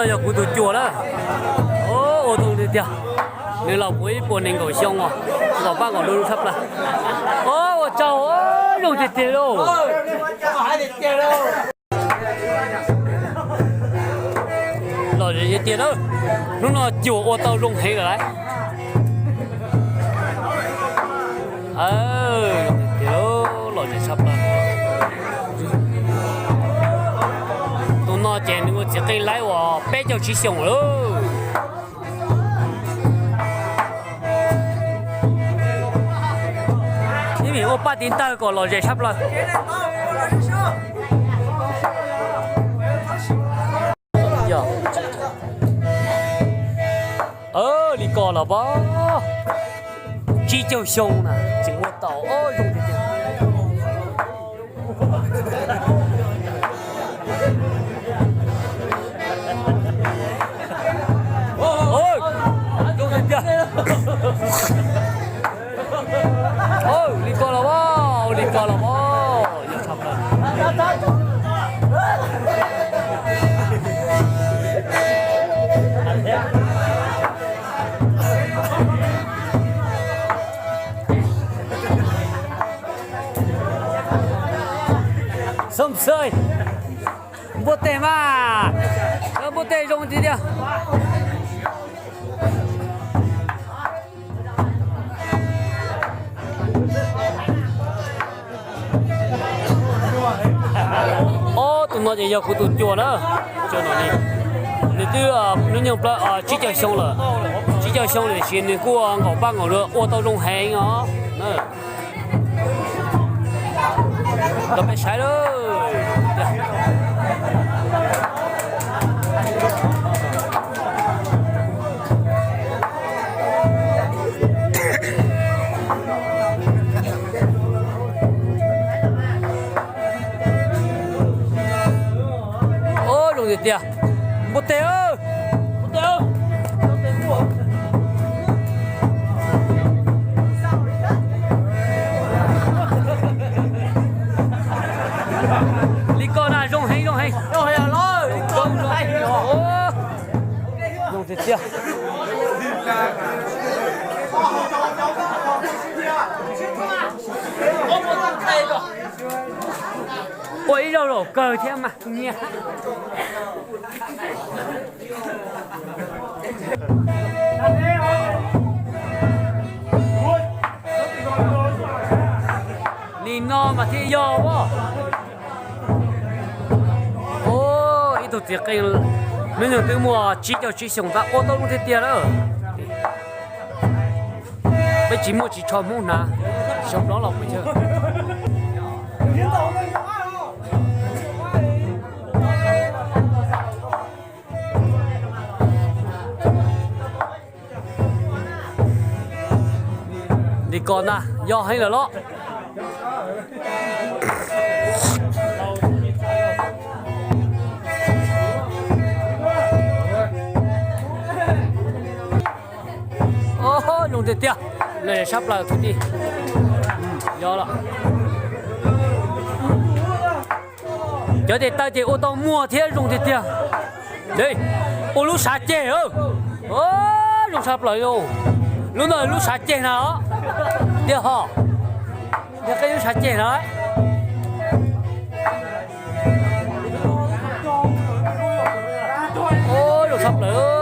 Yog kuv tus cuas na. Ua zoo tiag tiag. Nws laus puv ib puas nees nkaum xyoo os, nkaum pab nkaum lub tshaj plaws. Ua tsaug, zoo tiag tiag lauj. Lom zem tiag na. Hnub no cuas ua tau zoo heev lawm lauj. Lom zem tshaj plaws. Tus no ces nws ua txiv qeej laib uas peb caug tsib xyoos lawm. Ib vim ua paj tiv ntawg kom lom zem tshaj plaws. Li ko los pab, tsib caug xyoo na tseem ua tau zoo tiag tiag. Zoo tiag tiag. Li ko los pab, li ko los pab. Xoo xwb, npuaj teg mas, npuaj teg zoo tiag tiag. Ob tug no ces yog kuv tus cuas na. Nws twb hnub nyoog plaws tsib caug xyoo lawm, tsib caug xyoo lawm tiam sis nws kuj nkaum paj nkaum lub ua tau zoo heev os. Los peb saib lawm. Ua zoo tiag tiag. Npuaj teg, npuaj teg. Li ko na zoo heev, zoo heev. Zoo tiag tiag. Ua ib zaug zaum kawg thiab mas nyias. Nim no mas thiaj yog as. Ib tug txiv qeej hnub nyoog twb muaj tsib caug tsib xyoos tab ua tau zoo tiag tiag lawm. Peb tsis muaj tsis tsho Hmoob hnav, xyoo no los pes tsawg. Li ko ntag, yog heev lawm los. Zoo tiag tiag, lom zem sab plaws kwv tij. Yog los, cov tes taw ces ua tau muag thiab zoo tiag tiag. Ua lub sav ceg, zoo sab plaws li. Lub no lub sav ceg na, tiag ho, tiag qe lub sav ceg na. Zoo sab plaws.